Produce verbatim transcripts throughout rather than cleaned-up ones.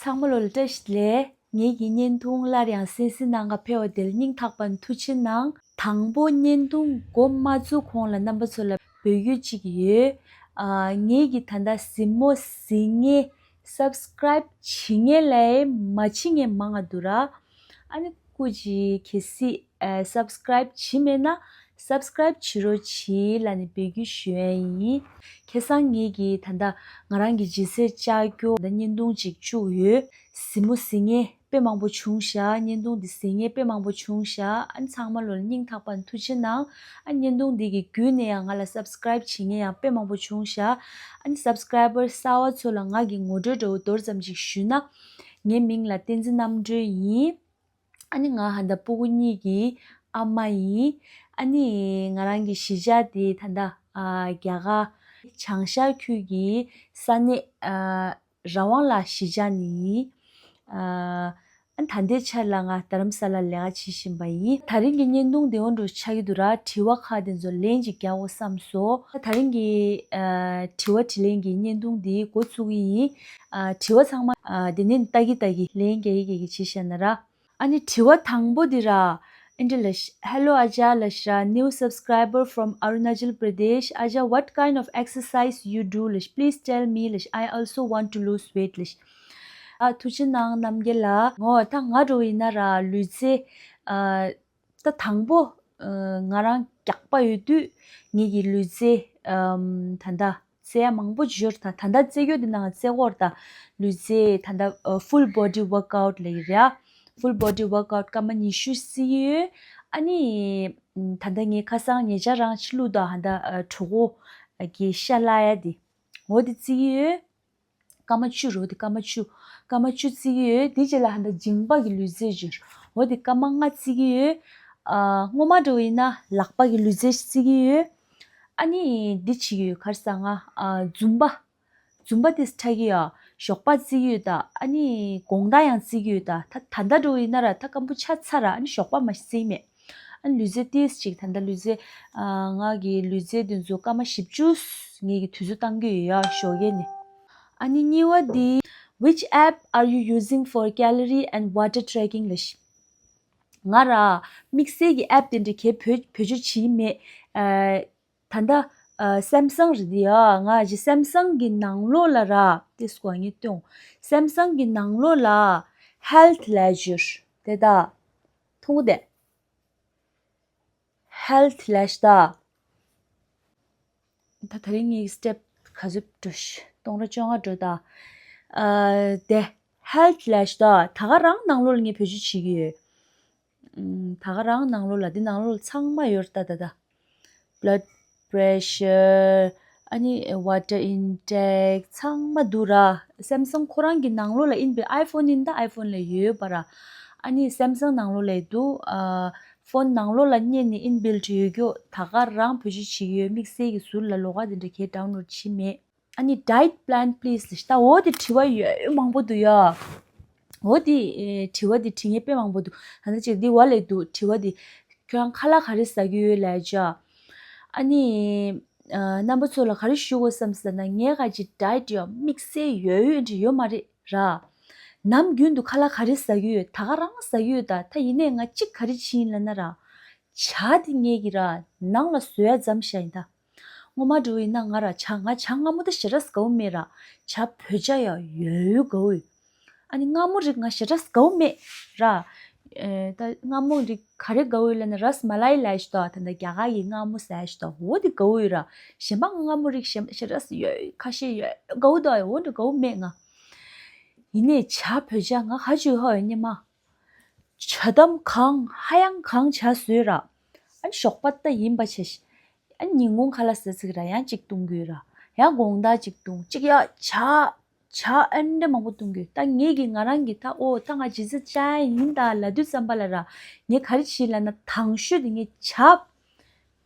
ཚང་མ་ལོ་ལ་བཀྲ་ཤིས་བདེ་ལེགས། ངེད་ཀྱི་བརྙན་ཐུང་སླར་ཡང་གསན་གཟིགས་གནང་ག་ཕེབས་པ་དེ་ལ་སྙིང་ཐག་པ་ནས་ཐུགས་རྗེ་གནང་། དང་པོ་བརྙན་ཐུང་འགོ་མ་བཙུགས་གོང་ལ་རྣམ་པ་ཚོ་ལ་འབོད་སྐུལ་ཅིག་ཡོད། ཨ། ངེད་ཀྱི་ད་ལྟ་གཟིགས་མོ་གཟིགས་མཁན་སབ་སི་ཀ་རའིབ་བྱེད་མཁན་ལས་མ་བྱེད་མཁན་མང་ང་འདུག་ར། ཨ་ནི་སྐུ་མཁྱེན་གལ་སྲིད་ཨ་སབ་སི་ཀ་རའིབ་བྱེད་མེད་ན་སབ་སི་ཀ་རའིབ་བྱེད་རོགས་གྱིས་ལབ་ནས་འབོད་སྐུལ་ཞུ་ཡ་ཡིན། ཁ་སང་ངེད་ཀྱིས་ད་ལྟ་ང་རང་གི་ལྗིད་ཚད་བཅག་རྒྱུ་ད་ལྟ་བརྙན་ཐུང་ཅིག་བཅུག་ཡོད། གཟིགས་མོ་གཟིགས་མཁན་དཔེ་མང་པོ་བྱུང་ཤག་བརྙན་ཐུང་འདི་གཟིགས་མཁན་དཔེ་མང་པོ་བྱུང་ཤག་ཨ་ནི་ཚང་མ་ལོ་ལ་སྙིང་ཐག་པ་ནས་ཐུགས་རྗེ་གནང་། ཨ་ནི་བརྙན་ཐུང་འདི་གི་བརྒྱུད་ནས་ཡང་ང་ལ་སབ་སི་ཀ་རའིབ་བྱེད་མཁན་ཡང་དཔེ་མང་པོ་བྱུང་ཤག་ཨ་ནི་སབ་སི་ཀ་རའི་བར་གསར་པ་ཚོ་ལ་ང་གི་ངོ་སྤྲོད་འདྲ་བོ་མདོར་ཙམ་ཅིག་ཞུས་ན། ངའི་མིང་ལ་བསྟན་འཛིན་རྣམ་གྲོལ་ཡིན། ཨ་ནི་ང་ཧ་ད་སྤུ་གུ་གཉིས་ཀྱི་ཨ་མ་ཡིན། ཨ་ནི་ང་རང་གི་གཞིས་ཆགས་དེ་ད་ལྟ་ཨ་རྒྱ་གར་བྱང་ཤར་ཁུལ་གྱི་ས་གནས་ཨ་ར་ཝང་ལ་གཞིས་ཆགས་ནས་ཡིན། ཨ་ཨ་ནི་ད་ལྟའི་ཆར་ལ་ང་རྡ་རམ་ས་ལར་ལས་ཀ་བྱེད་བཞིན་པ་ཡིན། ད་རིང་གི་བརྙན་ཐུང་དེ་འོ་འདྲ་ཆགས་ཀྱི་འདུག་ར། དྲི་བ་ཁག་དེ་ཚོ་ལན་ཅིག་རྒྱག་དགོས་བསམ་སོང་། ད་རིང་གི་ཨ་དྲི་བ་དྲིས་ལན་གྱི་བརྙན་ཐུང་འདི་འགོ་བཙུགས་ཀྱི་ཡིན། ཨ་དྲི་བ་ཚང་མ་ཨ་དེ་ནས་ལྟ་གི་ལྟ་གི་ལན་རྒྱག་གི་རྒྱག་གི་བྱེད་བཞག་ན་ར། ཨ་ནི་དྲི་བ་དང་པོ་འདི་ར། ཨིན་དྲི་ལ་ཤ། Hello Aja ལ་ཤ། New subscriber from Arunachal Pradesh. Aja, what kind of exercise you do ལ་ཤ། Please tell me ལ་ཤ། I also want to lose weight ལ་ཤ། ཨ་ཐུགས་རྗེ་གནང་རྣམ་རྒྱལ་ལགས། ངོ་ད་ང་འདྲ་བོ་ཡིན་ན་ར་ལུས་རྩལ་ཨ་ད་དང་པོ་ཨ་ང་རང་རྒྱགས་པ་ཡོད་དུས་ངེད་ཀྱི་ལུས་རྩལ་ཨམ་ད་ལྟ་རྩེ་ཡ་མང་པོ་ཅིག་ཡོད་རེད། ད་ད་ལྟ་རྩེ་རྒྱུ་འདི་ནང་རྩེ་སྐོར་དང་ལུས་རྩལ་ད་ལྟ་ཨ་full body workout ལབ་ཀྱི་རེད་ཨ། Full body workout སྐར་མ་ཉི་ཤུ་རྩེ་གི་ཡོད། ཨ་ནི་ཨམ་ད་ལྟ་ངས་ཁ་སང་ཉེ་ཆར་རང་ཕྱི་ལུགས་དང་ད་ལྟ་ཨ་གྲོད་ཁོག་གི་ཤ་བརླག་ཡ་འདི་འོ་འདི་རྩེ་གི་ཡོད། སྐར་མ་བཅུ་རེད། འོ་དེ་སྐར་མ་བཅུ། སྐར་མ་བཅུ་རྩེ་གི་ཡོད། དེ་རྗེས་ལ་ཧ་ད་མཇིང་པ་གི་ལུས་རྩལ་ཅིག་འོ་དེ་སྐར་མ་ལྔ་རྩེ་གི་ཡོད། ཨ་སྔོན་མ་འདྲ་བོ་ཡིན་ན་ལག་པ་གི་ལུས་རྩལ་ཞིག་རྩེ་གི་ཡོད། ཨ་ནི་འདི་བྱེད་ཀྱི་ཡོད། ག་རེ་ཟེར་ང་ཨ་ཛུམ་པ། ཛུམ་པ་དེ་འཁྲབ་ཀྱི་ཡོད། ཞོགས་པ་རྩེ་གི་ཡོད་ད། ཨ་ནི་དགོང་དག་ཡང་རྩེ་གི་ཡོད་ད། ད་ད་ལྟ་འདྲ་བོ་ཡིན་ན་ར་ད་སྐམ་པོ་ཆགས་ཚར་ར། ཨ་ནི་ཞོགས་པ་མ་རྩེ་མེད། ཨ་ནི་ལུས་རྩལ་ཏིས་ཅིག་ད་ལྟ་ལུས་རྩལ་ཨ་ང་གི་ལུས་རྩལ་དེ་ཚོ་སྐར་མ་བཞི་བཅུ་ངེད་ཀྱི་དུས་ཚོད་བཏང་གི་ཡོད་ཡ་ཞོགས་ཀས་ནི། ཨ་ནི་གཉིས་པ་དེ། Which app are you using for calorie and water tracking ལ་ཤ། ང་ར་དམིགས་བསལ་གྱི་ཨེབ་དེ་འདྲ་གས་བེད་བེད་སྤྱོད་བྱེད་ཀྱི་མེད། ཨ་ད་ལྟ་ཨ་སེམ་སང་རེད་དེ་ཡ། ང་ཅི་སེམ་སང་གི་ནང་ལོགས་ལ་ར་དེ་སྐོར་ངས་སྟོན། སེམ་སང་གི་ནང་ལོགས་ལ་Health Leisure དེ་ད་མཐོང་གི་དེ། Health Leisure ད། ད་ད་རིང་ངའི་སི་ཊེབ་ག་ཚོད་འགྲོ་ཤི། སྟོང་ཕྲག་བཅོ་ལྔ་འགྲོ་ད། ཨ་དེ་Health Leisure ད་ད་ག་རང་ནང་ལོགས་ལ་ངས་བེད་སྤྱོད་བྱེད་ཀྱི་ཡོད། ཨམ་ད་ག་རང་ནང་ལོགས་ལ་འདི་ནང་ལོགས་ལ་ཚང་མ་ཡོད་རེད་ད་ད་ད། Blood pressure ཨ་ནི་water intake ཚང་མ་འདུག་ར། སེམ་སང་ཁོ་རང་གི་ནང་ལོགས་ལ་ཨིན་བྷིལ། ཨའི་ཕོན་ཡིན་ད་ཨའི་ཕོན་ལ་ཡོད་པ་ར། ཨ་ནི་སེམ་སང་ནང་ལོགས་ལ་འདུག་ཨ་ཕོན་ནང་ལོགས་ལ་བསྙལ་ནས་ཨིན་བྷིལ་ཡོད་རྒྱུ་ད་ག་རང་བེད་སྤྱོད་བྱེད་ཀྱི་ཡོད། དམིགས་བསལ་གྱི་ཟུར་ལ་ལོགས་ཀ་དེ་འདྲ་གས་ཌའུན་ལོཌ་བྱེད་མེད། ཨ་ནི་Diet Plan Please ལ་ཤ། ད་འོ་དེ་དྲི་བ་ཡོད་མང་པོ་འདུག་ཡ། འོ་དེ་ཨེ་དྲི་བ་དེ་དྲི་མཁན་དཔེ་མང་པོ་འདུག་ད་ལྟ་ཅིག་འདི་བ་ལས་འདུག་དྲི་བ་དེ། ཁྱོད་རང་ཁ་ལག་ག་རེ་ཟ་གི་ཡོད་ལབ་ཅག་ཨ་ནི་ཨ་རྣམ་པ་ཚོ་ལ་ག་རེ་ཞུ་དགོས་བསམ་ཟེར་ན་ངས་ག་ཅིག་ཌའེཊ་ཡ་དམིགས་བསལ་ཡོད་ཡོད་འདྲ་ཡོད་མ་རེད་ར། ནམ་རྒྱུན་དུ་ཁ་ལག་ག་རེ་ཟ་གི་ཡོད་ད་ག་རང་ཟ་གི་ཡོད་ད། ད་ཡིན་ནའི་ང་གཅིག་ག་རེ་བྱེད་ཡིན་ལབ་ན་ར། ཇ་དེ་ངས་ཀྱི་ར་ནང་ལ་བཟོ་ཡ་མཚམས་བཞག་ཡིན་ད། སྔོན་མ་འདྲ་བོ་ཡིན་ན་ང་ར་ཇ་ང་ཇ་མངར་མོ་ད་ཞེ་དྲག་དགའ་བོ་མེད་ར། ཇ་བོད་ཇ་ཡ་ཡོད་ཡོད་དགའ་བོ་ཡོད། ཨ་ནི་མངར་མོ་རིགས་ང་ཞེ་དྲག་དགའ་བོ་མེད་ར། ཨེ་ད་མངར་མོ་རིགས་ག་རེ་དགའ་བོ་ཡོད་ལབ་ན་རཱས་མ་ལའི་ལབ་ཞིག་འདུག་ད་ལྟ་རྒྱ་གར་གྱི་མངར་མོ་ཟེར་ཞིག་འདུག་འོ་དེ་དགའ་བོ་ཡོད་ར། གཞན་པ་མངར་མོ་རིགས་གཞན་ཞེ་དྲག་ཡོད་ཁ་ཤས་ཡོད་དགའ་བོ་འདུག་འོ་འདྲ་དགའ་བོ་མེད་ང་། ཡིན་ནའི་ཇ་བོད་ཇ་ང་ག་ཅིག་ཧ་ཡོད་སྙམ་མ། ཇ་དམ་གང་ཧ་ཡང་གང་ཇ་བཟོས་ར། ཨ་ནི་ཞོགས་པ་ད་ཡིན་པ་བྱས་ཤིག་ཨ་ནི་ཉིན་གུང་ཁ་ལག་ཟ་ཚིག་ར་ཡང་གཅིག་བཏུང་གི་ཡོད་ར། ཡང་དགོང་དག་གཅིག་བཏུང་གཅིག་ཡ་ཇ། ཇ་ཨ་འདྲ་མང་པོ་བཏུང་གི་ཡོད། ད་ངེད་ཀྱིས་ང་རང་གིས་ད་ཨོ་ད་ང་ཇི་ཙི་ཅ་ཡིན་ད་ལབ་དུས་ཙམ་པ་ལ་ར། ངས་ག་རེ་བྱས་ལབ་ན་དང་ཤོས་དེ་ངས་ཇ་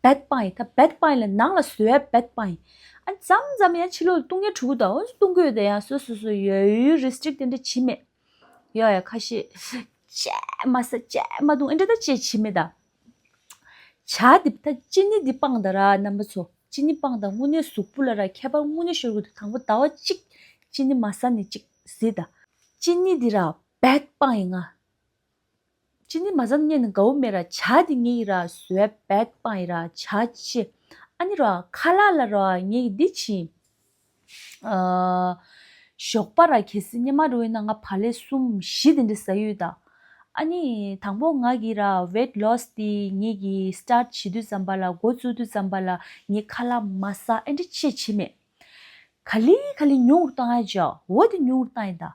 བད་སྤང་ཡིན། ད་བད་སྤང་ཡིན་ལ་ནང་ལ་བཟོ་ཡ་བད་སྤང་ཡིན། ཨ་མཚམས་མཚམས་ཡང་ཕྱི་ལོགས་ལ་བཏུང་ཡ་འགྲོ་གི་འདུག་འོ་བཏུང་གི་ཡོད་ད། ཡང་སོ་སོ་སོ་ཡོད་ཡོད་རེ་སི་ཊིག་དེ་འདྲ་བྱེད་མེད། ཡོད་ཡ་ཁ་ཤས་ཇ་མ་ཟ་ཇ་མ་བཏུང་ཨེ་འདྲ་ད་ཅེས་བྱེད་མེད་ད། ཇ་དེ་ད་ཅི་ནི་དེ་སྤང་ད་ར་རྣམ་པ་ཚོ། ཅི་ནི་སྤང་ད་དངོས་གནས་གཟུགས་པོ་ལ་ར་ཁྱད་པར་དངོས་གནས་ཤོར་གི་འདུག་དང་པོ་ཟླ་བ་གཅིག་ཅི་ནི་མ་ཟ་ནས་གཅིག་གཟིགས་ད། ཅི་ནི་འདི་ར་བད་སྤང་ཡིན་ང་། ཅི་ནི་མ་ཙམ་ཉན་ནི་དགའ་བོ་མེད་ར་ཇ་འདི་ངའི་ར་བཟོས་བད་སྤང་ཡིན་ར་ཇ་ཆེ། ཨ་ནི་ར་ཁ་ལག་ལ་ར་ངའི་འདི་ཆེ། ཨ། ཞོགས་པ་ར་གལ་སྲིད་སྙེ་མ་རུ་ཡིན་ན་ང་བག་ལེབ་གསུམ་བཞི་དེ་འདྲ་ཟ་ཡོད་ད། ཨ་ནི་དང་པོ་ང་གི་ར་weight loss དེ་ངེད་ཀྱི་start བྱེད་དུས་ཙམ་པ་ལ་འགོ་བཙུགས་དུས་ཙམ་པ་ལ་ངས་ཁ་ལག་མ་ཟ་ཨེ་འདྲ་ཅི་བྱེད་མེད། ག་ལེ་ག་ལེ་ཉུང་རུ་བཏང་ཡ་ཅོ་འོ་དེ་ཉུང་རུ་བཏང་ཡིན་ད།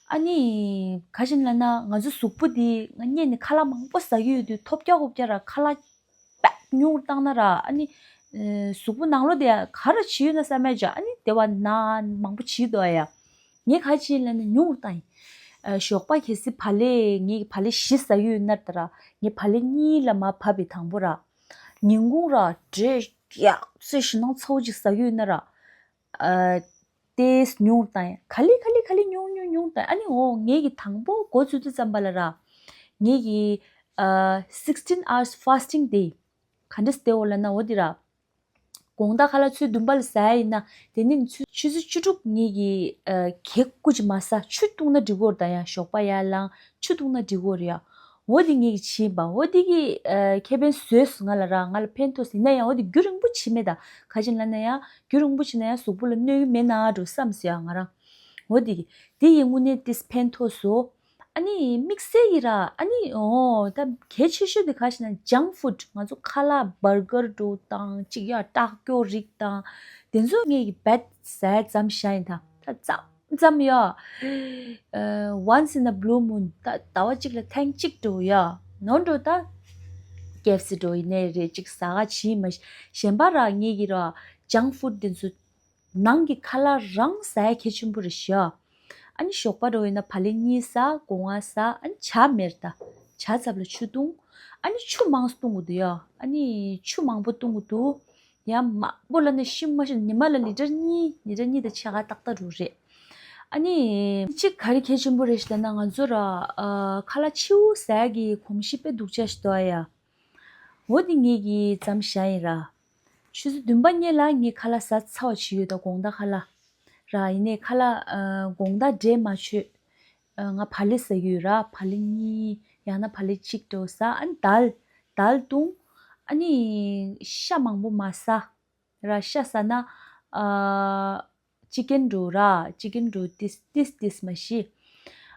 ཨ་ནི་ག་བཞིན་ལ་ན་ང་ཚོ་གཟུགས་པོ་དེ་ང་སྔོན་ནས་ཁ་ལག་མང་པོ་ཟ་གི་ཡོད་དུས་ཐོབ་རྒྱག་ཧོབ་རྒྱག་ར་ཁ་ལག་པད་ཉུང་རུ་བཏང་ན་ར་ཨ་ནི་གཟུགས་པོ་ནང་ལོགས་དེ་ག་ར་བྱེད་ཡོད་ན་བསམ་ཡ་ཅོ་ཨ་ནི་དེ་བ་ན་མང་པོ་བྱེད་དོ་ཡ། ངས་ག་བྱེད་ལ་ན་ཉུང་རུ་བཏང་ཡིན། ཞོགས་པ་གལ་སྲིད་བག་ལེབ་ངས་བག་ལེབ་བཞི་ཟ་གི་ཡོད་ན་ད་ར་ངས་བག་ལེབ་གཉིས་ལ་མ་བབས་པའི་དང་པོ་ར། ཉིན་གུང་ར་འབྲས་ཡག་ཚོད་ཞིམ་ནང་ཚ་བོ་ཅིག་ཟ་གི་ཡོད་ན་ར། ཨ། ཏེས་ཉུང་རུ་བཏང་ཡ། ག་ལེ་ག་ལེ་ག་ལེ་ཉུང་ཉུང་ཉུང་བཏང་ཡ། ཨ་ནི་འོ་ངེད་ཀྱི་དང་པོ་འགོ་ཚུགས་དུས་ཙམ་པ་ལ་ར། ངེད་ཀྱི་ཨ། sixteen hours fasting day ག་འདྲས་དེ་འོ་ལ་ན་འོ་དེ་ར། དགོང་དག་ཁ་ལག་ཚོད་བདུན་པ་ལ་ཟ་ཡ་ཡིན་ན་དེ་ནི་ཆུ་ཆུ་ཚོད་བཅུ་དྲུག་ངེད་ཀྱི་ཨ། གེགས་སྐུ་ཅི་མ་ཟ་ཆུ་བཏུང་ན་འགྲིག་གོ་ར་ད་ཡ་ཞོགས་པ་ཡར་ལངས་ཆུ་བཏུང་ན་འགྲིག་གོ་ར་ཡ། འོ་དེ་ངེད་ཀྱི་བྱིས་པ་འོ་དེ་གི་ཨ། ཁེ་ཕན་བཟོས་སུ་ང་ལ་ར་ང་ལ་ཕན་ཐོགས་ཟིན་ན་ཡང་འོ་དེ་རྒྱུ་རིང་པོ་བྱིས་མེད་ད་ག་ཅིན་ལ་ན་ཡང་རྒྱུ་རིང་པོ་བྱིས་ན་ཡང་གཟུགས་པོ་ལ་གནོད་གི་མེད་ན་འགྲོ་བསམ་སི་ཡ་ང་རང་འོ་དེ་གི་དེ་ཡི་དངོས་གནས་ཏིས་ཕན་ཐོགས་སོ། ཨ་ནི་དམིགས་བསལ་གྱི་ར་ཨ་ནི་འོ་ད་གལ་ཆེ་ཤོས་དེ་ག་ཞིག་ན་junk food ང་ཚོ་ཁ་ལག་བར་གར་འགྲོ་དང་ཅིག་ཡ་སྟག་སྐྱོ་རིགས་དང་དེ་ཚོ་ངས་ཀྱི་བད་ཟས་ཙམ་བཞག་ཡིན་ད་ད་ཙམ། ཙམ་ཡ། ཨ། once in a blue moon ད་ཟླ་བ་གཅིག་ལ་ཐེངས་གཅིག་འགྲོ་ཡ། ནོར་འགྲོ་ད། ཀེ་ཨེཕ་སི་འགྲོ་ཡིན་ནའི་རེད་གཅིག་ཟ་ག་བྱིས་མ་གཞན་པ་ར་ངེད་ཀྱི་ར་junk food དེ་ཚོ་ནང་གི་ཁ་ལག་རང་ཟ་ཡ་གལ་ཆེན་པོ་རེད་ཤག་ཨ་ནི་ཞོགས་པ་འགྲོ་ཡིན་ན་བག་ལེབ་གཉིས་ཟ་དགོང་ང་ཟ་ཨ་ནི་ཇ་མེར་ད། ཇ་ཚབ་ལ་ཆུ་བཏུང་། ཨ་ནི་ཆུ་མང་སུ་བཏུང་དགོས་འདུག་ཡ། ཨ་ནི་ཆུ་མང་པོ་བཏུང་དགོས་འདུག་ཡང་མང་པོ་ལ་ནི་ཤིང་མ་ཤིང་ཉི་མ་ལ་ལི་ཊར་གཉིས་ལི་ཊར་གཉིས་དང་ཕྱེད་ཀ་ཏག་ཏག་རུ་རེད། ཨ་ནི། གཅིག་ག་རེ་གལ་ཆེན་པོ་རེད་ཞེ་ན་ང་ཚོ་ར། ཨ། ཁ་ལག་ཕྱི་པོ་ཟ་གི་གོམས་གཤིས་དཔེ་སྡུག་ཅག་ཞིག་འདུག་ཨ་ཡ། འོ་དེ་ངེད་ཀྱིས་ཙམ་བཞག་ཡིན་ར། ཆུ་ཚོད་བདུན་པ་གཉིས་ལ་ངས་ཁ་ལག་ཟ་ཚར་བ་བྱས་ཡོད་ད་དགོང་དག་ཁ་ལག་ར་ཡིན་ནའི་ཁ་ལག་ཨ། དགོང་དག་འབྲས་མ་མཆོད། ཨ། ང་བག་ལེབ་ཟ་གི་ཡོད་ར་བག་ལེབ་གཉིས་ཡང་ན་བག་ལེབ་གཅིག་འདྲ་བོ་ཟ་ཨ་ནི་དལ་དལ་བཏུང་། ཨ་ནི་ཤ་མང་པོ་མ་ཟ། ར་ཤ་ཟ་ན། ཨ། ཅི་ཀེན་འགྲོ་ར་ཅི་ཀེན་འགྲོ་ཏིས་ཏིས་ཏིས་མ་ཤི།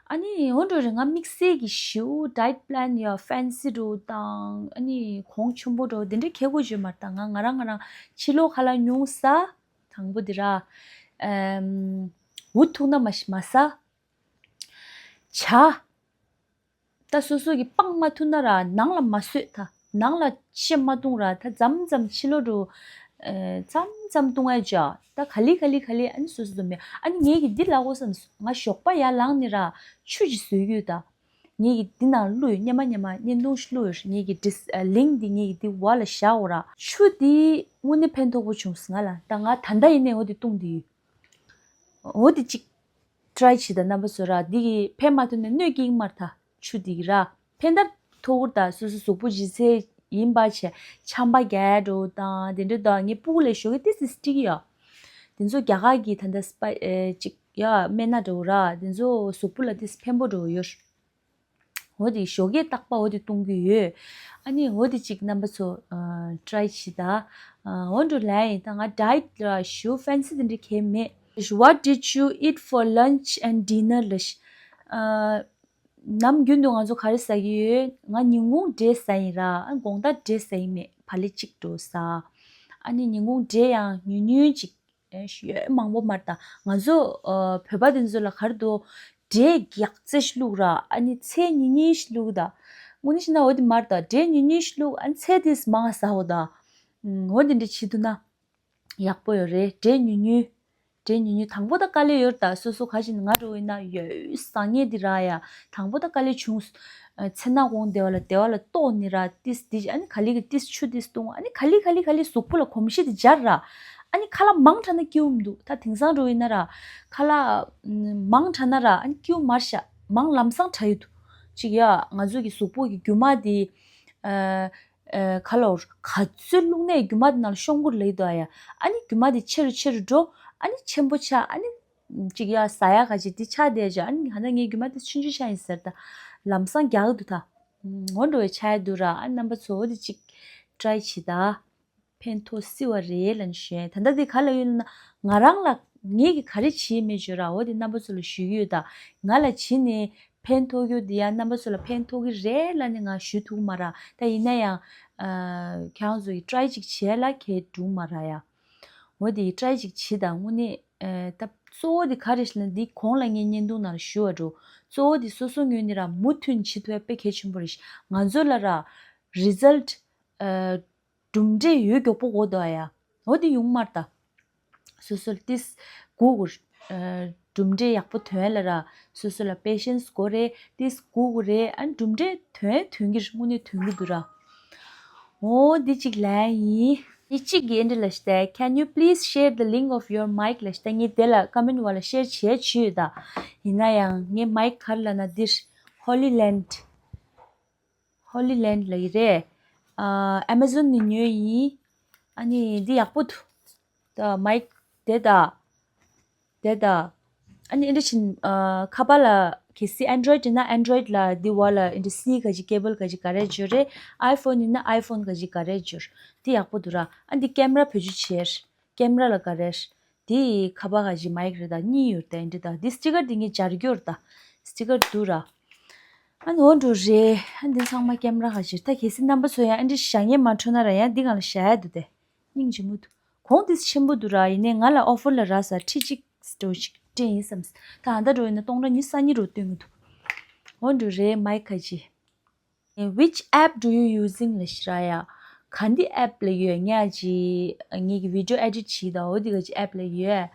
ཨ་ནི་འོ་འགྲོ་རེ་ང་དམིགས་བསལ་གྱི་ཞིའུ་diet plan ཡ་ཕེན་སི་འགྲོ་དང་ཨ་ནི་གོང་ཆེན་པོ་འགྲོ་དེ་འདྲའི་ཁེ་གོ་བརྗོད་མ་ད་ང་ང་རང་ང་རང་ཕྱི་ལོགས་ཁ་ལག་ཉུང་ཟ། དང་པོ་དེ་ར། ཨམ། འུ་ཐུག་ན་མ་ཤི་མ་ཟ། ཇ། ད་སོ་སོ་གི་སྤང་མ་ཐུབ་ན་ར་ནང་ལ་མ་བཟོད་ད། ནང་ལ་ཤ་མ་བཏུང་ར་ད་མཚམས་མཚམས་ཕྱི་ལོགས་འགྲོ། ཨེ། མཚམས་མཚམས་བཏུང་ཨེ་ཇ། ད་ག་ལེ་ག་ལེ་ག་ལེ་ཨ་ནི་སོ་སོ་འཛོམས་མེད། ཨ་ནི་ངེད་ཀྱི་འདི་ལ་གོ་བསམ་ང་ཞོགས་པ་ཡར་ལངས་ནས་ར་ཆུ་ཅིག་བཟོས་ཡོད་ད། ངེད་ཀྱི་འདི་ནང་བླུགས་ཡོད་སྙེ་མ་སྙེ་མ་སྙེ་ནོ་ཞིག་བླུགས་ཡོད་ངེད་ཀྱི་འདི་ལིང་འདི་ངེད་ཀྱི་འདི་བ་ལ་བཞག་འོ་ར། ཆུ་འདི་དངོས་གནས་ཕན་ཐོགས་པོ་བྱུང་སོང་ང་ལ་ད་ང་ད་ལྟ་ཡིན་ནས་འོ་འདི་བཏུང་འདི་ཡོད། འོ་དེ་གཅིག་try བྱེད་དང་རྣམ་པ་ཚོ་ར་འདི་གི་ཕན་མ་ཐོགས་ནས་གནོད་སྐྱེལ་མར་ད་ཆུ་འདི་གི་ར་ཕན་ད་ཐོགས་ད་སོ་སོ་གཟུགས་པོ་ལྗིད་ཚད་ཡིན་པ་བྱས་ཆམ་པ་རྒྱག་འགྲོ་དང་དེ་འདྲ་དང་ངས་ཕྲུ་གུ་ལས་ཞོགས་ཀས་ཏི་སི་སི་ཀྲིག་ཡ། དེ་ཚོ་རྒྱ་གར་གི་ད་ལྟ་སྤ་ཨེ་གཅིག་ཡ་སྨན་སྣ་འགྲོ་ར་དེ་ཚོ་གཟུགས་པོ་ལ་ཏི་སི་ཕན་པོ་འགྲོ་ཡོད། འོ་དེ་ཞོགས་ཀས་རྟག་པ་འོ་དེ་བཏུང་གི་ཡོད། ཨ་ནི་འོ་དེ་གཅིག་རྣམ་པ་ཚོ་ཨ་try བྱེད་ད། ཨ་འོ་འགྲོ་ལ་ཡིན་ད་ང་diet ལ་ཞུ་ཕེན་སི་དེ་འདྲ་གས་མེད། What did you eat for lunch and dinner ལ་ཤི། ཨ་ནམ་རྒྱུན་དུ་ང་ཚོ་ག་རེ་ཟ་གི་ཡོད། ང་ཉིན་གུང་འབྲས་ཟ་ཡིན་ར་ཨ་དགོང་དག་འབྲས་ཟ་ཡིན་མེད་བག་ལེབ་གཅིག་འགྲོ་ཟ། ཨ་ནི་ཉིན་གུང་འབྲས་ཡང་ཉུང་ཉུང་གཅིག་ཨེ་ཡོད་མང་པོ་མར་ད་ང་ཚོ་ཨ་བོད་པ་དེ་ཚོ་ལ་གར་དུ་འབྲས་རྒྱག་རྩེ་ཞིག་བླུགས་ར་ཨ་ནི་ཚལ་ཉུང་ཉུང་ཞིག་བླུགས་ད། དངོས་གནས་བྱས་ན་འོ་དེ་མར་ད་འབྲས་ཉུང་ཉུང་ཞིག་བླུགས་ཨ་ནི་ཚལ་དེ་མང་ཟ་འོ་ད། འོ་དེ་འདྲ་བྱེད་ཐུབ་ན་ཡག་པོ་ཡོད་རེད་འབྲས་ཉུང་ཉུང་། འབྲས་ཉུང་ཉུང་དང་པོ་ད་དཀའ་ལས་ཡོད་ད་སོ་སོ་ག་ཞིག་ང་འགྲོ་ཡིན་ན་ཡོད་ཟ་ངེས་དེ་ར་ཡ་དང་པོ་ད་དཀའ་ལས་བྱུང་། ཚེ་ན་དགོང་བདེ་བ་ལ་བདེ་བ་ལ་ལྟོགས་ནི་ར་ཏིས་ཏིས་ཨ་ནི་ག་ལི་གི་ཏིས་ཆུ་ཏིས་བཏུང་ཨ་ནི་ག་ལི་ག་ལི་ག་ལི་གཟུགས་པོ་ལ་གོམས་གཤིས་དེ་སྦྱར་ར། ཨ་ནི་ཁ་ལག་མང་དྲགས་ན་སྐྱིད་པོ་མི་འདུག་ད་དེང་སང་འགྲོ་ཡིན་ན་ར་ཁ་ལག་མང་དྲགས་ན་ར་ཨ་ནི་སྐྱིད་པོ་མར་ཤ་མང་ལམ་སང་དྲགས་ཡོད་དུ་ཅིག་ཡ་ང་ཚོ་གི་གཟུགས་པོ་གི་རྒྱུ་མ་དེ་ཨ་ཨ་ཁ་ལོར་ག་ཚོད་བླུགས་ནས་རྒྱུ་མ་དེ་ནང་ལ་ཤོང་གུར་ལེགས་འདུག་ཨ་ཡ། ཨ་ནི་རྒྱུ་མ་དེ་ཆེ་རུ་ཆེ་རུ་འགྲོ། ཨ་ནི་ཆེན་པོ་ཆགས་ཨ་ནི་ ཅིག་ཡ་ཟ་ཡ་ག་ཅིག་འདི་ཆགས་བསྡད་ཅིག་ཨ་ནི་ཧ་ན་ངའི་རྒྱུ་མ་དེ་ཆུང་ཆུང་ཆགས་ཡིན་ཟེར་ད། ལམ་སང་རྒྱག་གི་འདུག་ད། འོ་འགྲོ་བའི་ཆགས་ཡ་འདུག་ར། ཨ་རྣམ་པ་ཚོ་འོ་དེ་ཅིག་ཊི་རའི་བྱེད་ད། ཕན་ཐོགས་སྲིད་པ་རེད་ལབ་ནས་ཞུ་ཡ་ཡིན། ད་ལྟ་འདི་ག་ལ་ཡོད་ན་ང་རང་ལ་ངེད་ཀྱིས་ག་རེ་བྱེད་མེད་བརྗོད་ར། འོ་དེ་རྣམ་པ་ཚོ་ལ་ཞུ་གི་ཡོད་ད། ང་ལ་བྱེད་ནས་ཕན་ཐོགས་རྒྱུ་འདི་ཡ་རྣམ་པ་ཚོ་ལ་ཕན་ཐོགས་ཀྱི་རེད་ལབ་ནས་ང་ཞུ་ཐུབ་མ་ར། ད་ཡིན་ན་ཡང་ཁྱེད་རང་ཚོ་ཡི་ཊི་རའི་ཅིག་བྱས་ལ་གས་འགྲུབ་མ་ར་ཡ། འོ་དེ་ཡི་ཊི་རའི་ཅིག་བྱེད་ད། དངོས་གནས་ད་གཙོ་བོ་དེ་ག་རེ་ཞིག་ན་འདི་གོང་ལ་ངས་བརྙན་ཐུང་ནང་ལ་ཞུ་བ་འགྲོ། གཙོ་བོ་དེ་སོ་སོ་ངོས་ནས་ར་མུ་མཐུད་བྱེད་ཐུབ་ཡ་དཔེ་གལ་ཆེན་པོ་རེད་ཤག་ང་ཚོ་ལ་ར་རི་ཛལ་ཊི་གྲུབ་འབྲས་ཡོད་མགྱོགས་པོ་དགོས་འདུག་ཨ་ཡ། འོ་དེ་ཡོང་མ་རེད་ད། སོ་སོ་ལ་ཏིས་སྒུག་དགོས། གྲུབ་འབྲས་ཡག་པོ་ཐོན་ལ་ར། སོ་སོ་ལ་པེ་ཤེན་སི་དགོས་རེད། ཏིས་སྒུག་དགོས་རེད། ཨ་གྲུབ་འབྲས་ཐོན་ཐོན་གྱི་རེད། དངོས་གནས་ཐོན་གྱི་འདུག་ར། འོ་འདི་གཅིག་ལན་ཡིན། འདི་གཅིག་གི་འདི་ལ་ཤི་ཏེ། Can you please share the link of your mic ལ་ཤི་ཏེ། ངས་དེ་ལ་ཀ་མེན་ཊི་བ་ལ་ཤེར་བྱས་བྱས་ཡོད་ད། ཡིན་ན་ཡང་ངའི་མའིག་ག་རེ་ལབ་ན་འདིར་ཧོ་ལི་ལན་ཌི། ཧོ་ལི་ལན་ཌི་ལ་ཡི་རེད། ཨ་ཨེ་མ་ཛོན་ནས་ཉོས་ཡིན། ཨ་ནི་འདི་ཡག་པོ་འདུག་ད་མའིག་དེ་ད། དེ་ད། ཨ་ནི་ཨེ་འདྲ་བྱིན་ཨ་ཁ་པར་ལ་གལ་སྲིད་ཨན་ཌོ་རོ་ཡིཌ་ཡིན་ན་ཨན་ཌོ་རོ་ཡིཌ་ལ་འདི་བ་ལ་ཨེ་འདྲ་སི་ག་ཅི་ཀེ་བལ་ག་ཅི་ག་རེ་འབྱོར་རེད། ཨའི་ཕོན་ཡིན་ན་ཨའི་ཕོན་ག་ཅི་ག་རེ་འབྱོར། འདི་ཡག་པོ་འདུག་ར། ཨ་འདི་ཀེམ་ར་བེད་སྤྱོད་བྱེད། ཀེམ་ར་ལ་ག་རེ། དེ་ཁ་པར་ག་ཅི་མའིག་རེད་ད། གཉིས་ཡོད་ད། ཨེ་འདྲ་ད། འདི་སི་ཊི་ཀར་འདི་ངས་སྦྱར་རྒྱུ་རེད་ད། སི་ཊི་ཀར་འདུག་ར། ཨ་ནི་འོ་འགྲོ་རེད། ཨ་འདི་ཚང་མ་ཀེམ་ར་ག་ཅི་རེད་ད། གལ་སྲིད་རྣམ་པ་ཚོ་ཡང་ཨེ་འདྲ་བཞག་ཉན་མ་འཕྲོད་ན་ར་ཡང་འདི་སྒང་ལ་བཞག་ཡ་འདུག་སྟེ། སྙིང་རྗེ་མོ་འདུག་གོང་དེ་ཆེན་པོ་འདུག་ར། ཡིན་ནའི་ང་ལ་ཨོ་ཕར་ལ་རག་ས་ཁྲི་གཅིག་འགྲོ་ཞིག་སྤྲད་ཡིན་བསམ། ད་ཨ་ད་འགྲོ་ཡིན་ན་སྟོང་ཕྲག་ཉི་ཤུ་རྩ་གཉིས་རུ་སྟོན་གྱི་འདུག་འོ་འགྲོ་རེད། མའིག་ག་ཅི། Which app do you using ལབ་ཤི་ར་ཡ། ག་འདི་ཨེབ་ལ་ཡོད་ངས་ཅི། ངེད་ཀྱི་བི་ཌི་ཡོ་ཨེ་ཌིཊ་བྱེད་ད། འོ་འདི་ག་ཅི་ཨེབ་ལ་ཡོད།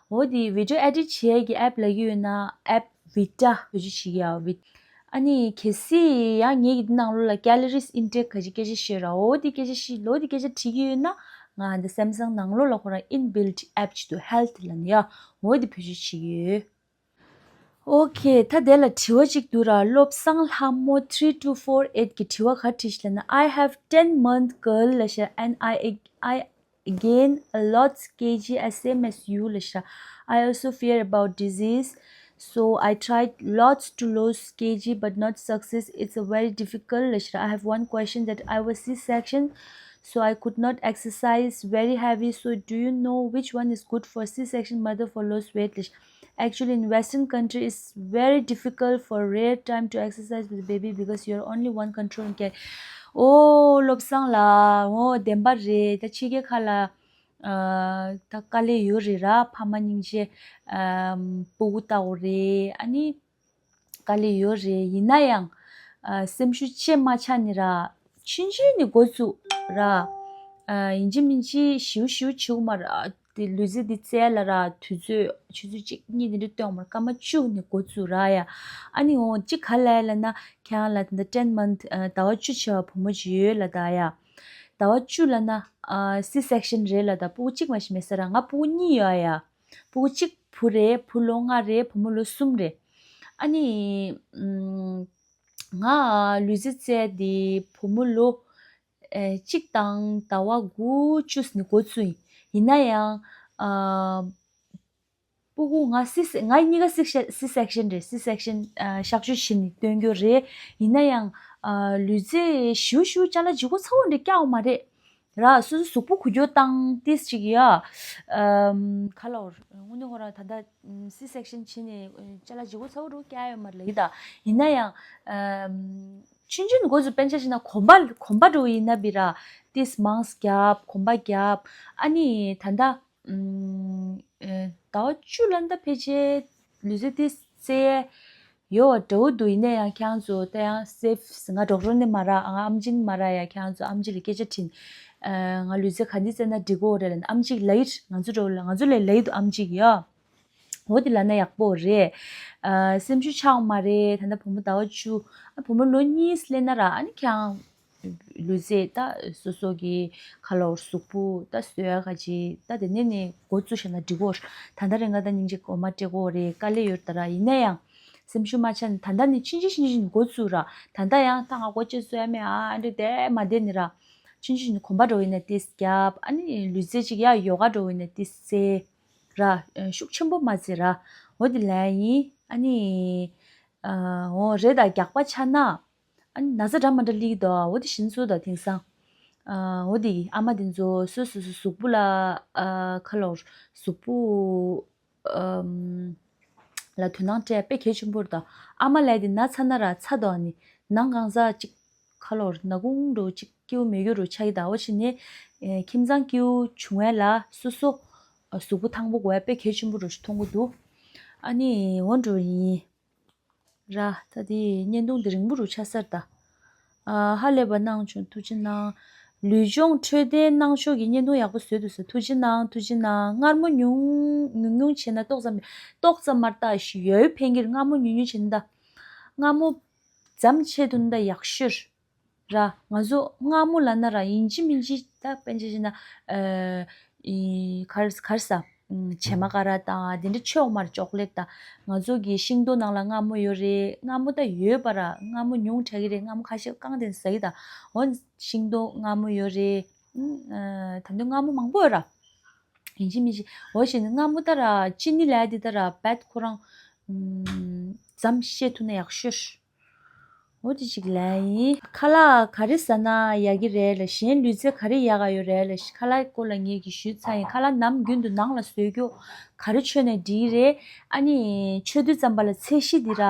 འོ་འདི་བི་ཌི་ཡོ་ཨེ་ཌིཊ་བྱེད་ཀྱི་ཨེབ་ལ་ཡོད་ན་ཨེབ་ཝི་ཊ་བེད་སྤྱོད་བྱེད་ཀྱི་ཡ་ཝི། ཨ་ནི་གལ་སྲིད་ཡང་ངེད་ཀྱི་འདི་ནང་ལོགས་ལ་ཀེ་ལོ་རིས་ཨིན་ཊེག་ག་ཅི་སྐད་ཆ་བཤད་ར། འོ་འདི་སྐད་ཆ་བཤད་ལོ་འདི་སྐད་ཆ་དྲིས་ཀྱི་ཡོད་ན་ང་འདི་སེམ་སང་ནང་ལོགས་ལ་ཁོ་རང་ཨིན་བིལཊ་ཨེབ་ཅིག་འདུག་ཧེལ་ཐི་ལབ་ནི་ཡ། འོ་འདི་བེད་སྤྱོད་བྱེད་ཀྱི་ཡོད། ཨོ་ཁེ། ད་དེ་ལ་དྲི་བ་གཅིག་འདུག་ར། བློ་བཟང་ལྷ་མོ་three two four eight གི་དྲི་བ་ག་དྲིས་ལབ་ན། I have ten month girl ལབ་ཤག and I I gain a lot kg as same as you ལབ་ཤག I also fear about disease, so I tried lots to lose kg but not success. It's a very difficult ལབ་ཤག I have one question that I was C section, so I could not exercise, very heavy. So do you know which one is good for C section mother for lose weight ལབ་ཤག Actually, in Western country, it's very difficult for rare time to exercise with baby because you're only one control can. ཨོ་བློ་བཟང་ལགས། ཨོ་བདེན་པ་རེད། ད་ཕྱི་རྒྱལ་ཁག་ལ་ཨ་ད་དཀའ་ལས་ཡོད་རེད་ར། ཕ་མ་སྙིང་རྗེ་ཨ་སྤུ་གུ་ལྟ་བུ་རེད། ཨ་ནི་དཀའ་ལས་ཡོད་རེད། ཡིན་ན་ཡང་ཨ་སེམས་ཤུགས་ཆེ་མ་ཆག་ནི་ར། ཆུང་ཆུང་ནས་འགོ་བཙུགས་ར། ཨ་ཡིན་གཅིག་མིན་གཅིག་ཞིའུ་ཞིའུ་བྱེད་དགོས་མ་རེད། དེ་ལུས་རྩལ་འདི་རྩེ་ལ་ར། དུས་ཚོད་ཆུ་ཚོད་གཅིག་གཉིས་དེ་འདྲ་སྟོན་དགོས་མ་རེད། སྐར་མ་བཅུ་ནས་འགོ་བཙུགས་ར་ཡ། ཨ་ནི་འོ་གཅིག་ག་ལ་ལབ་ན་ཁྱེད་རང་ལ་ད་ལྟ་ten month ཟླ་བ་བཅུ་བྱས་པ་བུ་མོ་ཅིག་ཡོད་ལབ་ད་ཡ། ཟླ་བ་བཅུ་ལབ་ན་ཨ་སི་སེག་ཤན་རེད་ལབ་ད། སྤུ་གུ་གཅིག་མ་གཏོགས་མེད་ས་ར། ང་སྤུ་གུ་གཉིས་ཡོད་ཡ། སྤུ་གུ་གཅིག་བུ་རེད། བུ་ལོ་ལྔ་རེད། བུ་མོ་ལོ་གསུམ་རེད། ཨ་ནི་ཨམ། ང་ལུས་རྩལ་རྩེ་དེ་བུ་མོ་ལོ་ཨེ་གཅིག་དང་ཟླ་བ་དགུ་བཅུ་ནས་འགོ་བཙུགས་ཡིན། ཡིན་ན་ཡང་ཨ་སྤུ་གུ་ང་སི་སེ་ང་གཉིས་ཀ་སི་སེག་སི་སེག་ཤན་རེད། སི་སེག་ཤན་ཨ་གཤག་བཅོས་བྱས་ནས་སྟོན་རྒྱུ་རེད། ཡིན་ན་ཡང་ཨ་ལུས་རྩལ་ཞིའུ་ཞིའུ་ཅ་ལག་ལྗིད་ཁོག་ཚ་བོ་འདྲ་བཀྱག་ཡོད་མ་རེད་ར། སོ་སོ་གཟུགས་པོ་འགུལ་སྐྱོད་བཏང་ཏིས་ཅིག་ཡ། ཨམ་ག་ལབ་དགོས་རེད། དངོས་གནས་ཁོ་རང་ད་ལྟ་སི་སེག་ཤན་བྱས་ནས་ཅ་ལག་ལྗིད་ཁོག་ཚ་བོ་འདྲ་བོ་བཀྱག་ཡོད་མ་རེད་ལབ་ཀྱི་ད། ཡིན་ན་ཡང་ཨམ་ཆུང་ཆུང་འགོ་ཚུགས་པན་ཆ་བྱས་ན་གོམ་པ་གོམ་པ་འདྲ་བོ་ཡིན་ན་བི་ར། ཏིས་མང་ཙམ་རྒྱབ། གོམ་པ་རྒྱབ། ཨ་ནི་ད་ལྟ་ཨམ་ཨེ་ཟླ་བ་བཅུ་ལ་ད་ཕལ་ཆེར་ལུས་རྩལ་ཏིས་རྩེ་ཡ་ཡོད་པ་འདྲ་བོ་འདུག་ཡིན་ན་ཡང་ཁྱེད་རང་ཚོ་ད་ཡང་སེབ། ང་ཌོག་ཊར་ནི་མ་ར། ང་ཨམ་ཆི་ནི་མ་ར་ཡ། ཁྱེད་རང་ཚོ་ཨམ་ཆི་ལ་སྐད་ཆ་དྲིས། ཨ་ང་ལུས་རྩལ་ག་འདི་རྩེ་ན་འགྲིག་གོ་རེད་ལབ་ན་ཨམ་ཆི་ལབ་ཡིན། ང་ཚོ་འདྲ་བོ་ལ་ང་ཚོ་ལ་ལབ་ཡི་འདུག་ཨམ་ཆི་ཡ། འོ་དེ་ལབ་ན་ཡག་པོ་རེད། ཨ་སེམས་ཤུགས་ཆག་མ་རེད། ད་ལྟ་བུ་མོ་ཟླ་བ་བཅུ། ཨ་བུ་མོ་ལོ་གཉིས་སླེབས་ན་ར། ཨ་ནི་ཁྱེད་རང་ལུས་རྩལ་ད་སོ་སོ་གི་ག་ལབ་དགོས་རེད། གཟུགས་པོ་ད་བཟོ་ཡ་ག་ཅི་ད་དེ་ནས་ནས་འགོ་བཙུགས་བཞག་ན་འགྲིག་གོ། ད་ལྟ་རེ་ང་ད་སྙིང་རྗེ་གོ་མ་སྤྲད་གོ་རེད། དཀའ་ལས་ཡོད་ད་ར། ཡིན་ན་ཡང་སེམས་ཤུགས་མ་ཆག་ནས་ད་ལྟ་ནས་ཆུང་ཆུང་ཆུང་ཆུང་འགོ་བཙུགས་ར། ད་ལྟ་ཡང་ད་ང་སྒོ་ཕྱེ་བཟོ་ཡ་མེད་ཨ་འདྲ་དེ་མ་བསྡད་ནི་ར། ཆུང་ཆུང་ཆུང་གོམ་པ་འདྲ་བོ་ཡིན་ན་ཏིས་རྒྱབ། ཨ་ནི་ལུས་རྩལ་ཅིག་ཡ་ཡོ་ག་འདྲ་བོ་ཡིན་ན་ཏིས་རྩེ། ར། ཤུགས་ཆེན་པོ་མ་བྱེད་ར། འོ་དེ་ལབ་ཡིན། ཨ་ནི་ཨ་འོ་རེད་ད། རྒྱགས་པ་ཆགས་ན་ཨ་ནི་ན་ཚ་འདྲ་མ་འདྲ་སླེབས་ཀྱི་འདུག་འོ་དེ་ཤི་ཚར་ད་དེང་སང་། ཨ་འོ་དེ་ཨ་མ་དེ་ཚོ་སོ་སོ་སོ་གཟུགས་པོ་ལ་ཨ་ཁ་ལོར་གཟུགས་པོ་ཨམ་ལ་དོ་སྣང་སྤྲད་དཔེ་གལ་ཆེན་པོ་རེད་ད། ཨ་མ་ལབ་དེ་ན་ཚ་ན་ར་ཚ་དོ་ནི་ནང་གང་ཟག་ཅིག་ཁ་ལོར་ན་ཁུང་འགྲོ་ཅིག་སྐྱིའུ་མེ་སྐྱིའུ་རུ་ཆགས་ཀྱི་ད། འོ་ཕྱི་ནས་ཁྱིམ་ཚང་སྐྱིའུ་བྱུང་བས་ལ་སོ་སོ་གཟུགས་པོ་ཐང་པོ་དགོས་ཡ་དཔེ་གལ་ཆེན་པོ་རུ་མཐོང་གི་འདུག་ཨ་ནི་འོ་འགྲོ་ཡིན། ར། ད་དེ་བརྙན་ཐུང་དེ་རིང་པོ་རུ་ཆགས་ས་རེད་ད། ཨ་ཧ་ལས་པ་གནང་བྱུང་། ཐུགས་རྗེ་གནང་། ལུས་སྦྱོང་འཕྲོད་བསྟེན་གནང་ཕྱོགས་ཀྱི་བརྙན་ཐུང་ཡག་པོ་བཟོས་འདུག་ཟེར། ཐུགས་རྗེ་གནང་། ཐུགས་རྗེ་གནང་། མངར་མོ་ཉུང་ཉུང་ཉུང་བྱས་ན་ཏོག་ཙམ་ཏོག་ཙམ་མར་ལྟ་ཞིག་ཡོད་ཕན་གྱི་རེད། མངར་མོ་ཉུང་ཉུང་བྱས་ན་ད། མངར་མོ་ཙམ་བྱས་ཐུབ་ན་ད་ཡག་ཤོས་ར། ང་ཚོ་མངར་མོ་ལབ་ན་ར་ཡིན་གཅིག་མིན་གཅིག་ད་དཔེ་ཆ་བཞག་ན་ཨ་ཨི་ག་རེ་ག་རེ་ཟ། བྱེ་མ་ཀ་ར་དང་དེ་འདྲ་མཆོད་མར་ཅོག་ལེཊ་དང་། ང་ཚོ་གི་ཤིང་ཏོག་ནང་ལ་མངར་མོ་ཡོད་རེད། མངར་མོ་ད་ཡོད་པ་ར། མངར་མོ་ཉུང་དྲགས་ཀྱི་རེད། མངར་མོ་ཁ་ཤས་བཀང་དེ་ཟ་གི་ད། འོ་ཤིང་ཏོག་མངར་མོ་ཡོད་རེད། ཨ་ད་དུང་མངར་མོ་མང་པོ་ཡོད་ར། ཡིན་གཅིག་མིན་གཅིག་འོ་བྱས་ནས་མངར་མོ་ད་ར་ཅི་ནི་ལབ་དེ་ད་ར་བད་ཁོ་རང་ཙམ་བཤད་ཐུབ་ན་ཡག་ཤོས། འོ་དེ་ཅིག་ལབ་ཡིན། ཁ་ལག་ག་རེ་ཟ་ན་ཡག་གི་རེད་ལ། གཞན་ལུས་རྩལ་ག་རེ་ཡག་ག་ཡོད་རེད་ལ། ཁ་ལག་སྐོར་ལ་ངེད་ཀྱིས་ཞུས་ཚར་ཡིན། ཁ་ལག་ནམ་རྒྱུན་དུ་ནང་ལ་བཟོས་རྒྱུ་ག་རེ་མཆོད་ནས་འགྲིག་གི་རེད། ཨ་ནི་མཆོད་དུས་ཙམ་པ་ལ་ཚད་གཞི་འདི་ར་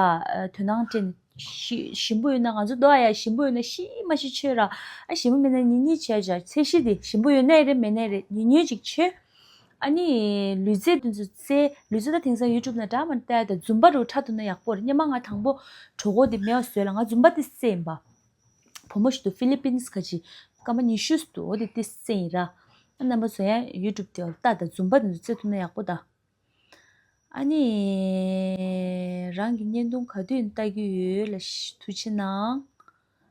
དོ་སྣང་སྤྲད་ནས་ཞི་ཞིམ་པོ་ཡོད་ན་ང་ཚོ་འདུག་ཨ་ཡ། ཞིམ་པོ་ཡོད་ན་ཤི་མ་ཤི་མཆོད་ར། ཨ་ཞིམ་པོ་མེད་ན་ཉུང་ཉུང་བྱས་བྱ། ཚད་གཞི་འདི་ཞིམ་པོ་ཡོད་ནའི་རེད་མེད་ནའི་རེད་ཉུང་ཉུང་ཅིག་མཆོད། ཨ་ནི་ལུས་རྩལ་དེ་ཚོ་རྩལ་ལུས་རྩལ་ད་དེང་སང་ཡུ་ཊུབ་ནང་འདྲ་མི་འདྲ་ལྟ་ཡ་ད་ཛུམ་པ་རུ་འཁྲབ་ཐུབ་ན་ཡག་པོ་རེད། སྔོན་མ་ང་དང་པོ་གྲོད་ཁོག་དེ་མེད་པ་བཟོས་ལ་ང་ཛུམ་པ་དེ་རྩེ་ཡིན་པ། བུ་མོ་ཞིག་འདུག་ཧྥི་ལི་པིན་སི་ཁ་ཅིག་སྐར་མ་ཉི་ཤུ་འདུག་འོ་དེ་དེ་རྩེ་ཡིན་ར། ཨ་རྣམ་པ་ཚོ་ཡང་ཡུ་ཊུབ་དེ་ལྟ་ད་ཛུམ་པ་དེ་ཚོ་རྩེ་ཐུབ་ན་ཡག་པོ་ད། ཨ་ནི་རང་གི་བརྙན་ཐུང་ག་དུས་ལྟ་རྒྱུ་ཡོད་ལ་ཐུགས་རྗེ་གནང་།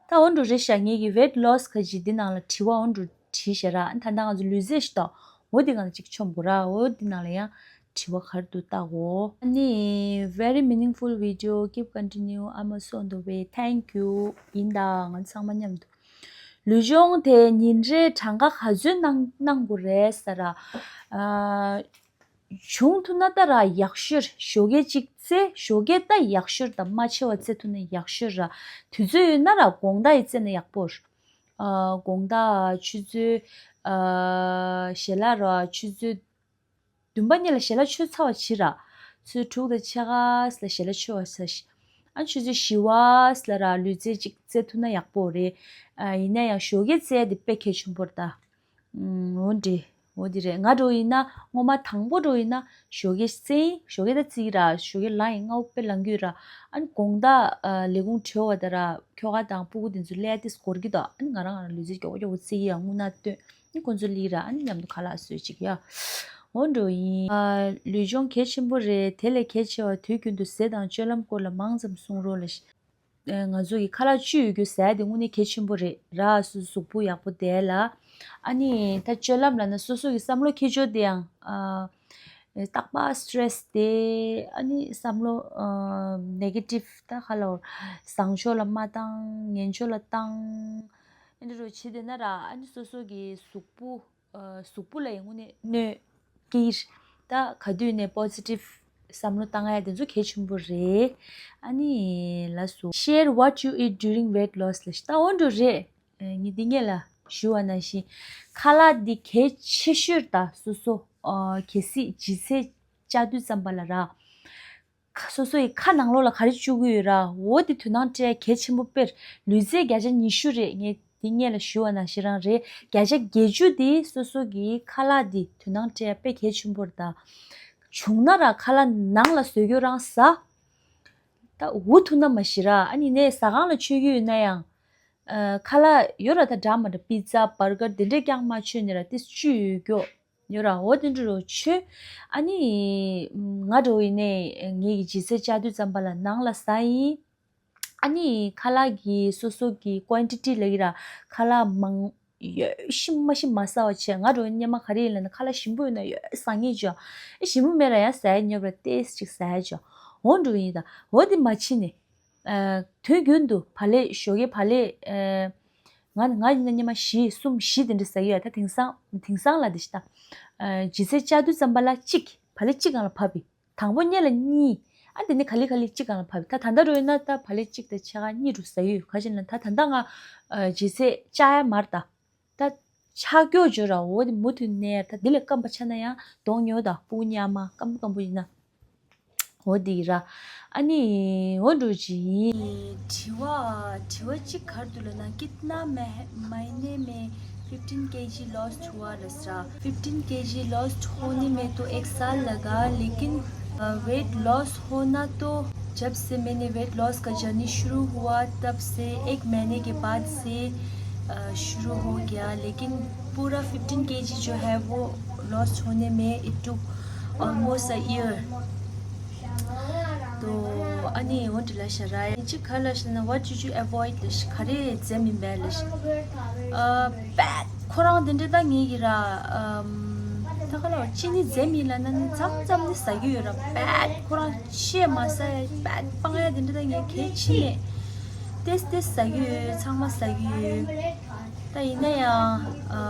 ད་འོ་འགྲོ་རེད་ཤག་ངེད་ཀྱི་weight loss ཁ་ཅིག་འདི་ནང་ལ་དྲི་བ་འོ་འགྲོ་བྲིས་ཤག་ར། ཨ་ད་ལྟ་ང་ཚོ་ལུས་རྩལ་ཞིག་ཏོ་འོ་འདི་ང་ལ་ཅིག་མཆོད་དགོས་ར། འོ་འདི་ནང་ལ་ཡང་དྲི་བ་ག་རེ་འདུག་ལྟ་གོ་ཨ་ནི་very meaningful video, keep continue, I must on the way, thank you. ཡིན་ད་ང་ཚང་མ་མཉམ་དུ་ལུས་སྦྱོང་དེ་ཉིན་རེའི་གྲངས་ཀ་ག་ཚོད་གནང་གནང་དགོས་རེད་ཟེར་ར། ཨ། བྱུང་ཐུབ་ན་ད་ར་ཡག་ཤོས། ཞོགས་ཀས་གཅིག་རྩེ། ཞོགས་ཀས་ད་ཡག་ཤོས་དང་མ་ཆེ་བ་རྩེ་ཐུབ་ན་ཡག་ཤོས་ར། དུས་ཚོད་ཡོད་ན་ར་དགོང་དག་ཡི་རྩེ་ན་ཡག་པོ་ར། ཨ་དགོང་དག་ཆུ་ཚོད་ཨ་ཞལ་ལག་ར་ཆུ་ཚོད་བདུན་པ་གཉིས་ལ་ཞལ་ལག་མཆོད་ཚར་བ་བྱེད་ར། ཆུ་ཚོད་དྲུག་དང་ཕྱེད་ཀ་ལ་ཞལ་ལག་མཆོད་པ་ཟ་ཤི། ཨ་ཆུ་ཚོད་བཞི་པ་ལ་ར་ལུས་རྩལ་གཅིག་རྩེ་ཐུབ་ན་ཡག་པོ་རེད། ཨ་ཡིན་ན་ཡང་ཞོགས་ཀས་རྩེ་ཡ་དེ་དཔེ་གལ་ཆེན་པོ་རེད་ད། ཨུམ། འོ་འདྲ། འོ་འདི་རེད། ང་འདྲ་བོ་ཡིན་ན་སྔོན་མ་དང་པོ་འདྲ་བོ་ཡིན་ན་ཞོགས་ཀས་རྩེ་ཡིན། ཞོགས་ཀས་ད་རྩེ་གི་ར། ཞོགས་ཀས་ལངས་ཡིན། སྔ་པོ་དཔེ་ལངས་གི་ཡོད་ར། ཨ་ནི་དགོང་དག་ཨ་ལས་ཁུངས་གྲོལ་བ་དང་ར་ཁྱོ་ག་དང་སྤུ་གུ་དེ་ཚོ་སླེབས་ཡ་དེ་འགོར་གི་འདུག་ཨ་ནི་ང་རང་ང་རང་ལུས་རྩལ་མགྱོགས་པོ་མགྱོགས་པོ་རྩེ་གི་ཡ་རྔུལ་ནག་བཏོན། ཨ་ནི་ཁོང་ཚོ་སླེབས་ར། ཨ་ནི་མཉམ་དུ་ཁ་ལག་བཟོས་ཅིག་ཡ། འོ་འདྲ་བོ་ཡིན། ཨ་ལུས་སྦྱོང་གལ་ཆེན་པོ་རེད། དེ་ལས་གལ་ཆེ་བ་དུས་རྒྱུན་དུ་ཟས་དང་སྤྱོད་ལམ་སྐོར་ལ་མང་ཙམ་གསུང་རོགས་ལ། ང་ཚོ་གི་ཁ་ལག་བཅུད་ཡོད་རྒྱུ་ཟ་ཡ་དེ་དངོས་གནས་གལ་ཆེན་པོ་རེད་ར། སོ་སོ་གཟུགས་པོ་ཡག་པོ་བསྡད་ལ། ཨ་ནི་ད་སྤྱོད་ལམ་ལབ་ན་སོ་སོ་གི་བསམ་བློ་འཁྱེར་ཕྱོགས་དེ་ཡང་ཨ་རྟག་པར་སི་ཊེ་རེ་སི་དེ། ཨ་ནི་བསམ་བློ་ཨ་ནེ་གེ་ཊིབ་ད་ཁ་ལོ་བཟང་ཕྱོགས་ལ་མ་བཏང་ངན་ཕྱོགས་ལ་བཏང་། ཨ་ནི་རོ་བྱེད་དེ་ན་ར། ཨ་ནི་སོ་སོ་གི་གཟུགས་པོ། གཟུགས་པོ་ལ་ཡང་དངོས་གནས་གནོད་ཀྱི་རེད། ད་ག་དུས་ནས་པོ་སི་ཊིབ་བསམ་བློ་བཏང་ཡ་དེ་ཚོ་གལ་ཆེན་པོ་རེད། ཨ་ནི་ལགས་སོ། Share what you eat during weight loss ལ་ད་འོ་འདྲ་རེད། ངས་འདི་སྔོན་ལ་ཞུ་བ་ནང་བཞིན་ཁ་ལག་འདི་གལ་ཆེ་ཤོས་ད་སོ་སོ་གལ་སྲིད་ལྗིད་ཚད་བཅག་དུས་ཙམ་པ་ལ་ར། ཁ་སོ་སོ་ཡི་ཁ་ནང་ལོགས་ལ་ག་རེ་བཅུག་གི་ཡོད་ར། འོ་དེ་དོ་སྣང་སྤྲད་གལ་ཆེན་པོ། དཔེར་ལུས་རྩལ་བརྒྱ་ཆ་ཉི་ཤུ་རེད། ངས་དེ་སྔོན་ལ་ཞུ་བ་ནང་བཞིན་རང་རེད། བརྒྱ་ཆ་བརྒྱད་ཅུ་དེ་སོ་སོ་གི་ཁ་ལག་དེ་དོ་སྣང་སྤྲད་དཔེ་གལ་ཆེན་པོ་རེད་ད། བྱུང་ན་ར་ཁ་ལག་ནང་ལ་བཟོས་རྒྱུ་རང་ཟ། ད་འུ་ཐུག་ན་མ་གཞི་ར། ཨ་ནི་ནས་ཟ་ཁང་ལ་མཆོད་ཀྱི་ཡོད་ན་ཡང་། ཁ་ལག་ཡོད་ར། ད་འདྲ་མ་འདྲ་པི་ཛ་བར་གར་དེ་འདྲས་རྐྱང་མ་མཆོད་ནས་ར་དེ་བཅུད་ཡོད་རྒྱུ། ཡོད་ར། འོ་དེ་འདྲ་རུ་མཆོད། ཨ་ནི་ང་འདྲ་བོ་ཡིན་ནའི་ངེད་ཀྱི་ལྗིད་ཚད་བཅག་དུས་ཙམ་པ་ལ་ནང་ལ་ཟ་ཡིན། ཨ་ནི་ཁ་ལག་གི་སོ་སོ་གི་ཀོན་ཊི་ཊི་ལབ་ཀྱི་ར། ཁ་ལག་མང་ཡོད་ཤི་མ་ཤི་མ་ཟ་བ་བྱས། ང་འདྲ་བོ་སྔོན་མ་ག་རེ་ཡིན་ལབ་ན་ཁ་ལག་ཞིམ་པོ་ཡོད་ན་ཡོད་ཟ་ངེས་བྱས། ཨེ་ཞིམ་པོ་མེད་ར་ཡང་ཟ་ཡ་ཉོབ་ར་ཏེས་ཅིག་ཟ་ཡ་བྱས། འོ་འདྲ་བོ་ཡིན་ད། འོ་དེ་མ་ཕྱིན་ནས། དུས་རྒྱུན་དུ་བག་ལེབ་ཞོགས་ཀའི་བག་ལེབ། ང་ང་ཡིན་ན་སྔོན་མ་བཞི་གསུམ་བཞི་དེ་འདྲ་ཟ་གི་ཡོད། ད་དེང་སང་དེང་སང་ལ་དེ་ཤི་ད། ལྗིད་ཚད་བཅག་དུས་ཙམ་པ་ལ་གཅིག་བག་ལེབ་གཅིག་སྒང་ལ་བབས་པས། དང་པོ་སྔོན་ལ་གཉིས། ཨ་དེ་ནས་ག་ལེ་ག་ལེ་གཅིག་སྒང་ལ་བབས་པས། ད་ད་ལྟ་འགྲོ་ཡོད་ན་ད་བག་ལེབ་གཅིག་དང་ཕྱེད་ཀ་གཉིས་རུ་ཟ་ཡོད། ག་ཅི་ལབ་ན་ད་ད་ལྟ་ང་ཨ་ལྗིད་ཚད་བཅག་ཡ་མ་རེད་ད། ད་ཆག་སྐྱོ་བྱོས་ར། འོ་དེ་མུ་མཐུད་ནས་ད་འདི་ལས་སྐམ་པ་ཆགས་ན་ཡང་གདོང་ཉོ་དང་སྤུ་གུ་མཉམ་མ་སྐམ་པོ་སྐམ་པོ་ཡིན་ན། འོ་དེ་ར། ཨ་ནི་འོ་འགྲོ་ཅི་ཡིན། དྲི་བ་དྲི་བ་གཅིག་ག་རེ་འདུག་ལབ་ན། कितना मह- महीने में fifteen KG lost हुआ ལབ་ས། fifteen KG lost होने में तो एक साल लगा, लेकिन अ, वेट लॉस होना तो जब से मैंने वेट लॉस का जर्नी शुरू हुआ, तब से एक महीने के बाद से अ, शुरू हो गया, लेकिन पूरा फिफ्टीन केजी जो है वो लॉस होने में it took almost a year. तो अनि ओन्ट लशराय चिक खलश न what did you avoid लश खरे जमीन बैलश अ बैक खोरां दिन दा ङी गिरा अम ད་ག་ལ་བ་ཅི་ནི་འཛེམ་ཡིན་ལ་ན་ནི་མཚམས་མཚམས་ནི་ཟ་རྒྱུ་ཡོད་ར། བད་ཁོ་རང་ཆེས་མ་ཟ་ཡ་བད་སྤང་ཡ་དེ་འདྲ་ད་ངས་གལ་ཆེ་ནས་ཏེས་ཏེས་ཟ་རྒྱུ་ཡོད། ཚང་མ་ཟ་རྒྱུ་ཡོད། ད་ཡིན་ན་ཡང་ཨ་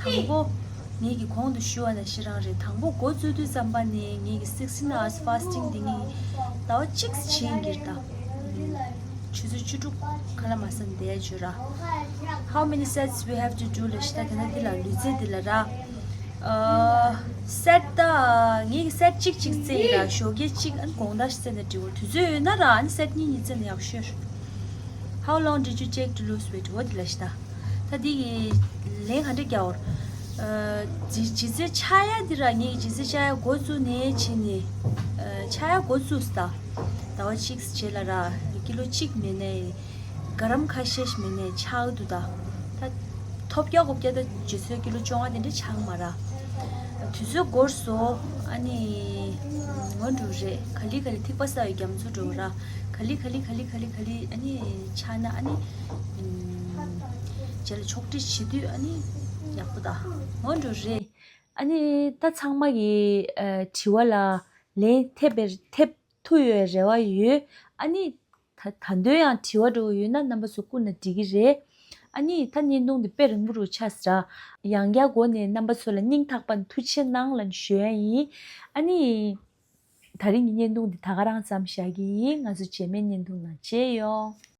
དང་པོ་ངེད་ཀྱི་གོང་དུ་ཞུ་བ་ནང་བཞིན་རང་རེད། དང་པོ་འགོ་བཙུགས་དུས་ཙམ་པ་ནས་ངེད་ཀྱི་sixteen hours fasting དེ་ངེད་ཟླ་བ་གཅིག་བྱེད་ཡིན་གྱི་རེད་ད། ཆུ་ཚོད་བཅུ་དྲུག་ཁ་ལ་མ་ཟ་བསྡད་བྱོས་ར། How many sets we have to do ལ་ཤི་ད་དེ་ན་འདི་ལ་ལུས་རྩལ་འདི་ལ་ར། སེད་ད་ངེད་ཀྱི་སེད་གཅིག་གཅིག་རྩེ་ཡི་ར། ཞོགས་ཀས་གཅིག་ཨ་ནི་དགོང་དག་རྩེ་ན་འགྲིག་འོ། དུས་ཚོད་ཡོད་ན་ར་ཨ་ནི་སེད་གཉིས་གཉིས་རྩེ་ན་ཡག་ཤོས། How long did you take to lose weight འོ་འདི་ལ་ཤི་ད། ད་འདི་གི་ལན་ག་འདྲ་རྒྱག་འོར། ལྗིད་ལྗིད་ཚད་ཆག་ཡ་འདི་ར་ངེད་ཀྱི་ལྗིད་ཚད་ཆག་ཡ་འགོ་བཙུགས་ནས་བྱས་ནས་ཆག་ཡ་འགོ་བཙུགས་སི་ད། ཟླ་བ་གཅིག་རྗེས་ལ་ར་ཀི་ལོ་གཅིག་མེད་ནས་ག་རམ་ཁ་ཤས་ཤིག་མེད་ནས་ཆག་འདུག་ད། ད་ཐོབ་རྒྱག་གོ་རྒྱག་ད་ལྗིད་ཚད་ཀི་ལོ་བཅོ་ལྔ་དེ་འདྲ་ཆག་མ་ར། དུས་ཚོད་འགོར་སོ། ཨ་ནི་ངོ་འགྲོ་རེད། ག་ལི་ག་ལི་ཐིགས་པ་ས་ཡི་རྒྱ་མཚོ་འགྲོ་ར། ག་ལི་ག་ལི་ག་ལི་ག་ལི་ག་ལི་ཨ་ནི་ཆག་ན་ཨ་ནི་རྗེས་ལ་ཕྱོགས་སྒྲིག་བྱེད་དུས་ཨ་ནི་ཡག་པོ་ད་ངོ་འགྲོ་རེད། ཨ་ནི་ད་ཚང་མ་གི་ཨ་དྲི་བ་ལ་ལན་ཐེབས་པའི་ཐེབས་ཐུབ་ཡོད་རེ་བ་ཡོད། ཨ་ནི་ད་ད་དུང་ཡང་དྲི་བ་འདྲ་བོ་ཡོད་ན་རྣམ་པ་ཚོ་བསྐུར་ན་འགྲིག་གི་རེད། ཨ་ནི་ད་བརྙན་ཐུང་འདི་དཔེ་རིང་པོ་རུ་ཆགས་སི་ར། ཡང་བསྐྱར་སྒོ་ནས་རྣམ་པ་ཚོ་ལ་སྙིང་ཐག་པ་ནས་ཐུགས་རྗེ་གནང་ལབ་ནས་ཞུ་ཡ་ཡིན། ཨ་ནི་ད་རིང་གི་བརྙན་ཐུང་འདི་ད་ག་རང་ཙམ་བཞག་གི་ཡིན། ང་ཚོ་རྗེས་མའི་བརྙན་ཐུང་ནང་མཇལ་ཡོང་།